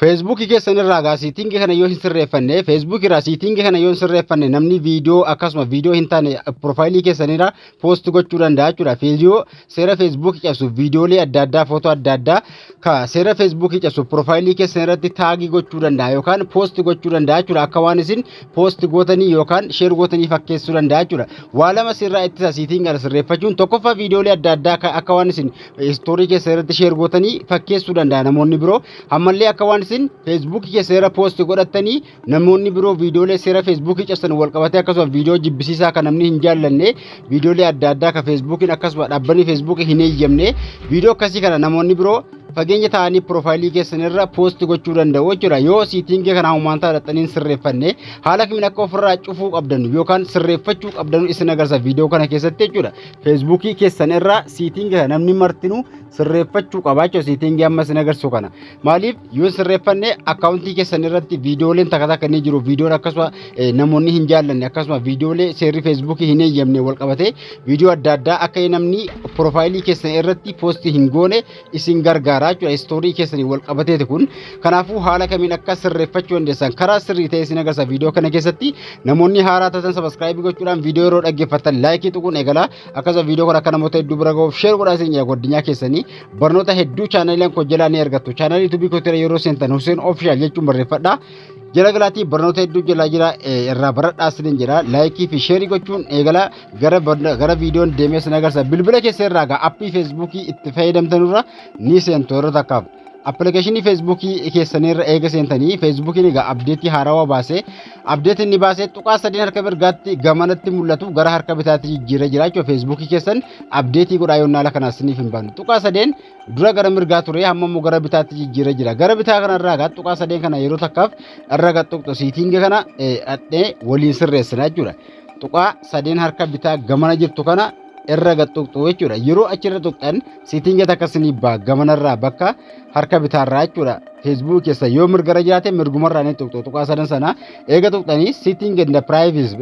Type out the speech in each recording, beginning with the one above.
Feesbuukii keessan irraa gaa settingii kana yoo hin sirreeffanne, Feesbuukii irraa settingii kana yoo hin sirreeffanne, namni viidiyoo akkasuma viidiyoo hin taane profileii keessan irraa post gochuu danda'a jechuudha. Viidiyoo seera Feesbuukii cabsu, viidiyoolee adda addaa, footoo adda addaa ka seera Feesbuukii cabsu profileii keessan irratti tagii gochuu danda'a yookaan post gochuu danda'a jechuudha. Akka waan isin post gootanii yookaan share gootanii fakkeessuu danda'a jechuudha. Waa lama sirraa ittisa settingii kana sirreeffachuun. Tokkoffaa, viidiyoolee adda addaa akka waan isin storyii keessan irratti share gootanii fakkeessuu danda'a namoonni biroo. Ammallee akka waan isin Feesbuukii keessa irra post godhattanii namoonni biroo viidiyoolee seera Feesbuukii cabsan wal qabatee, akkasuma viidiyoo jibbisiisaa kan namni hin jaallanne, viidiyoolee adda addaa kan Feesbuukiin akkasuma dhaabbanni Feesbuukii hin eeyyamne, viidiyoo akkasii kana namoonni biroo fageenya ta'anii profileii keessan irra post gochuu danda'u jechuudha. Yoo settingii kana humaantaa dhaqxanii sirreeffanne, haala kamiin akka ofirraa cufuu qabdan yookaan sirreeffachuu qabdan isin agarsiisa viidiyoo kana keessatti jechuudha. Feesbuukii keessan irraa settingii kana namni martinuu sirreeffachuu qaba jechuudha, settingii amma isin agarsiisu kana. Maaliif yoo sirreeffanne, accountii keessan irratti viidiyooleen takka takka ni jiru. Viidiyoon akkasuma namoonni hin jaallanne, akkasuma viidiyoolee seerri Feesbuukii hin eeyyamne wal qabatee, viidiyoo adda addaa akka namni profileii keessan irratti postii hin goone isin gargaara jechuudha. Storyii keessanii wal qabateeti kun. Kanaafuu haala kamiin akka sirreeffachuu dandeessan karaa sirrii ta'e isin agarsiisa viidiyoo kana keessatti. Namoonni haaraa taatan subscribeii gochuudhaan, viidiyoo yeroo dhaggeeffattan likeii tuquun eegala. Akkasuma viidiyoo kana akka namoota hedduu bira gahuuf share godhaa isin jedha. Guddinyaa keessanii barnoota hedduu channeliin koo jalaa ni argattu. Channelii YouTubeii kootiira yeroo seentan Hussein Official jechuun barreeffadha. Jala galaatii barnoota hedduu jalaa jira, irraa baradhaa isiniin jedha. Likeii fi shareii gochuun eegala. Gara viidiyoon deemee isin agarsiisa. Bilbila keessa irraa gaa appii Feesbuukii itti fayyadamtanirra ni seentu yeroo takkaaf. Applicationii Feesbuukii keessanirra eega seentanii, Feesbuukiin egaa updateii haarawaa baasee, updateii inni baasee tuqaa sadiin harka mirgaatti gamanatti mul'atu gara harka bitaatti jijjiiree jira jechuudha. Feesbuukii keessan updateii godhaa yoonnaa haala kanaas isiniif hin baanu. Tuqaa sadeen dura gara mirgaa ture, hamma immoo gara bitaatti jijjiiree jira. Gara bitaa kanarraa egaa tuqaa sadeen kana yeroo takkaaf irra tuqxu, settingii kana dhadhee waliin sirreessina jechuudha. Tuqaa sadeen harka bitaa gamana jirtu kana irra tuqxu jechuudha. Yeroo achirra tuqxan settingii takka isinii ba'a gamanarraa bakka harka bitaarraa jechuudha. Feesbuuk keessa yoo mirgara jiraate mirgumarraa ni tuqxu. Tuqaa sadan sana eega tuqxanii, setting and privacy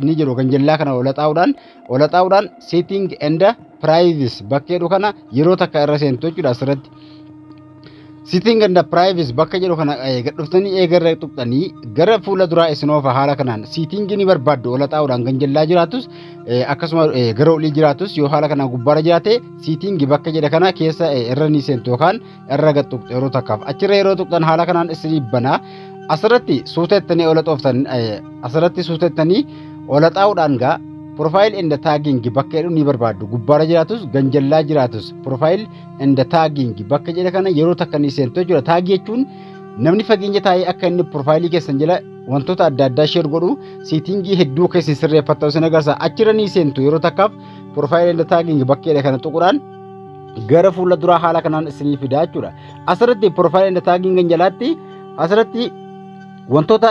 ni jedhu kan jallaa kana ola xaa'uudhaan setting and privacy bakka jedhu kana yeroo takka irra seentu jechuudha asirratti. Setting and privacy bakka jedhu kana gad dhuftanii eega irra tuqxanii, gara fuula duraa isin oofa haala kanaan. Settingii ni barbaaddu ola xaa'uudhaan, kan jallaa jiraatus akkasuma gara olii jiraatus, yoo haala kanaan gubbaarra jiraate settingii bakka jedha kana keessa irra ni seentu yookaan irra gad tuqxu yeroo takkaaf. Achirra yeroo tuqxan haala kanaan isinii banaa. Asirratti suuta jettanii ola xooftan. Asirratti suuta jettanii ola xaa'uudhaan gaa profile and tagging bakka jedhu ni barbaaddu. Gubbaarra jiraatus ganjallaa jiraatus profile and tagging bakka jedha kana yeroo takka ni seentu jechuudha. Tagii jechuun namni fageenya taa'ee akka inni profileii keessan jala wantoota adda addaa share godhu settingii hedduu keessa sirreeffatta isin agarsiisa. Achirra ni seentu yeroo takkaaf. Profile and tagging bakka jedha kana tuquudhaan gara fuula duraa haala kanaan isinii fida jechuudha. Asirratti profile and tagging jalaatti asirratti wantoota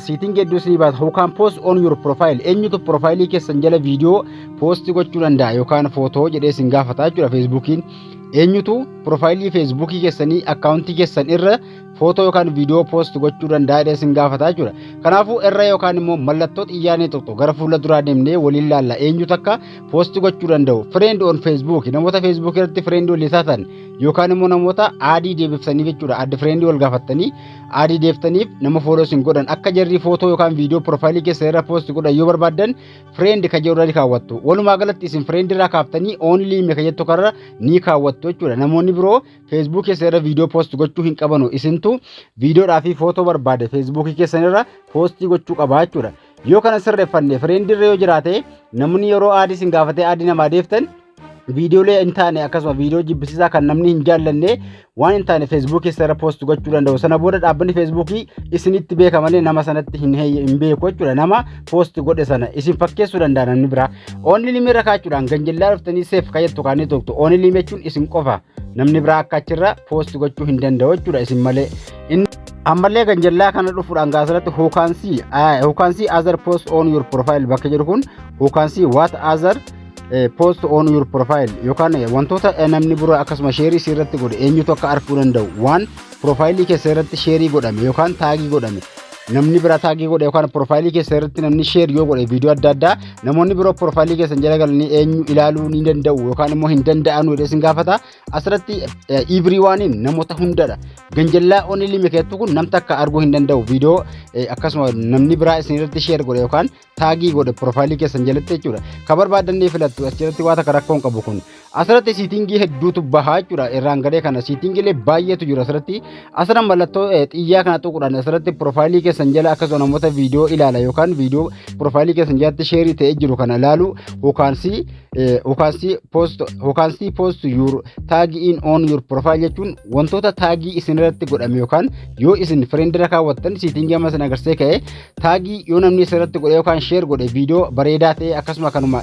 settingii hedduu isinii baasa. Who can post on your profile, eenyutu profileii keessan jala viidiyoo post gochuu danda'a yookaan footoo jedhee isin gaafata jechuudha Feesbuukiin. Eenyutu profileii Feesbuukii keessanii, accountii keessan irra footoo yookaan viidiyoo post gochuu danda'a jedhee isin gaafata jechuudha. Kanaafuu irra yookaan immoo mallattoo xiyyaanii tuqxu. Gara fuula duraa deemnee waliin laalla eenyutu akka post gochuu danda'u. Friend on Facebook, namoota Facebook irratti friend walii taatan yookaan immoo namoota addii deebifsaniif jechuudha. Add friend wal gaafattanii addii deeftaniif, nama follow isin godhan akka jarri footoo yookaan viidiyoo profileii keessa irra post godhan yoo barbaaddan, friend ka jedhu irra ni kaawwattu. Walumaa galatti isin friend irraa kaaftanii only me ka jettu kanarra ni kaawwattu jechuudha. Namoonni biroo Facebook keessa irra viidiyoo post gochuu hin qabanu. Isintu viidiyoodhaa fi footoo barbaade Feesbuukii keessan irra postii gochuu qaba jechuudha. Yoo kana sirreeffanne, friend irra yoo jiraate, namni yeroo addii isin gaafatee addii namaa deeftan, viidiyoolee hin taane akkasuma viidiyoo jibbisiisaa kan namni hin jaallanne, waan hin taane Feesbuukii keessa irra post gochuu danda'u. Sana booda dhaabbanni Feesbuukii isinitti beeka malee nama sanatti hin beeku jechuudha. Nama post godhe sana isin fakkeessuu danda'a namni biraa. Only me irra kaachuudhaan ganjillaa dhuftanii save kayyattu kaanii tuqxu. Only me jechuun isin qofa, namni biraa akka achirra post gochuu hin danda'u jechuudha isin malee. Ammallee ganjallaa kana dhufuudhaan gaasirratti who can see other post on your profile bakka jedhu kun, who can see what other post on your profile yookaan wantoota namni biroo akkasuma shareii irratti godhe eenyutu akka arguu danda'u, waan profileii keessa irratti shareii godhame yookaan tagii godhame. Namni biraa tag godhe yookaan profile keessa irratti namni share yoo godhe viidiyoo adda addaa, namoonni biroo profile keessan jala galanii eenyu ilaaluu ni danda'u yookaan immoo hin danda'anu jedhee isin gaafata. Asirratti everyoneiin namoota hundadha. Ganjallaa only me keettu kun nam takka arguu hin danda'u viidiyoo akkasuma namni biraa isin irratti share godhe yookaan tag godhe profile keessan jalatti jechuudha. Ka barbaadannee filattu, as jalatti waa takka rakkoo hin qabu kun. Asirratti setting hedduutu bahaa jechuudha. Irraan gadee kana settingiilee baay'eetu jiru asirratti. Asirra mallattoo xiyyaa kana tuquudhaan asirratti profile keessan jala akkasuma namoota viidiyoo ilaala yookaan viidiyoo profile keessan jalatti share ta'ee jiru kana ilaalu, who can see post you tag in on your profile jechuun wantoota tag isin irratti godhame yookaan yoo isin friendira kaawwattan, setting amma isin agarsiisee ka'e, tag yoo namni isin irratti godhe yookaan share godhe, viidiyoo bareedaa ta'e, akkasuma kanuma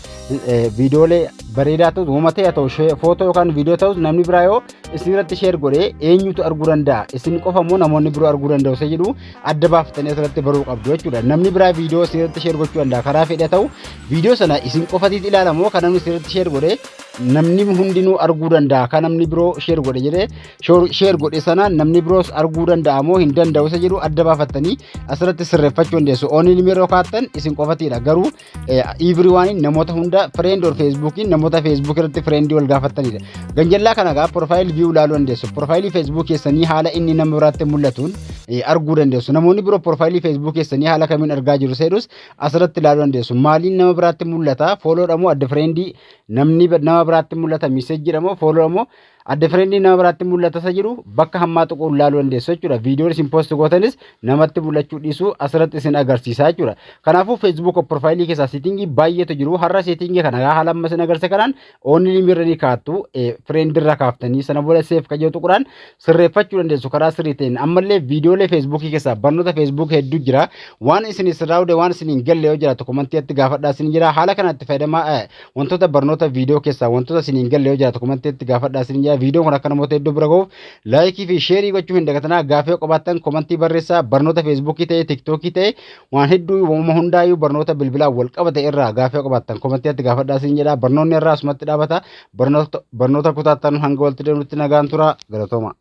viidiyoolee bareedaa ta'us, uumama ta'e haa ta'u, footoo yookaan viidiyoo ta'us, namni biraa yoo isin irratti share godhe eenyutu arguu danda'a, isin qofa immoo namoonni biroo arguu danda'u isa jedhu adda baafatanii asirratti baruu qabdu jechuudha. Namni biraa viidiyoo isin irratti share gochuu danda'a karaa fedhe ta'u, viidiyoo sana isin qofatiif ilaalamoo kan namni isin irratti share godhe namni hundinuu arguu danda'a, kan namni biroo share godhe jedhee share godhe sana namni biroos arguu danda'a moo hin danda'u isa jedhu adda baafattanii asirratti sirreeffachuu dandeessu. Only me yeroo kaattan isin qofatiidha, garuu everyoneiin namoota hunda, friend on Facebookiin namoota Facebook irratti friend wal gaafattanidha. Ganjallaa kana gaa profile view ilaaluu dandeessu. Profile Facebook keessanii haala inni nama biraatti mul'atuun arguu dandeessu. Namoonni biroo profile Facebook keessanii haala kamiin argaa jiru seedhus asirratti ilaaluu dandeessu. Maaliin nama biraatti mul'ata? Followdha moo add friend namni nama biraatti mul'ata? Messageiidha moo followdha moo add friend nama biraatti mul'ata isa jiru bakka hammaa tuquun ilaaluu dandeessu jechuudha. Viidiyoon isin post gootanis namatti mul'achuu dhiisuu asirratti isin agarsiisa jechuudha. Kanaafuu Facebook profile keessaa setting baay'eetu jiru. Har'a setting kana haala amma isin agarsiise kanaan only me irra ni kaattu, friendirra kaaftanii sana booda save kan jedhu tuquudhaan sirreeffachuu dandeessu karaa sirrii ta'een. Ammallee viidiyoolee Facebook keessaa barnoota Facebook hedduu jira. Waan isin sirraa'ude, waan isin hin galle yoo jiraatu commentiitti gaafadhaa isin jira. Haala kanatti fayyadamaa, wantoota barnoota viidiyoo keessaa wantoota isin hin galle yoo jiraatu commentiitti gaafadhaa isin jira. Viidiyoon kun akka namoota hedduu bira gahuuf like fi share gochuu hin dagatinaa. Gaafii qabaattan comment barreessaa. Barnoota Facebook ta'e, TikTok ta'e, waan hedduu uumama hundaayyuu barnoota bilbilaan wal qabate irraa gaafii qabaattan commentiitti gaafadhaa isin jedha. Barnoonni irraa asumatti dhaabata. Barnoota kutaattan hanga walitti deemnutti nagaan tura, galatooma.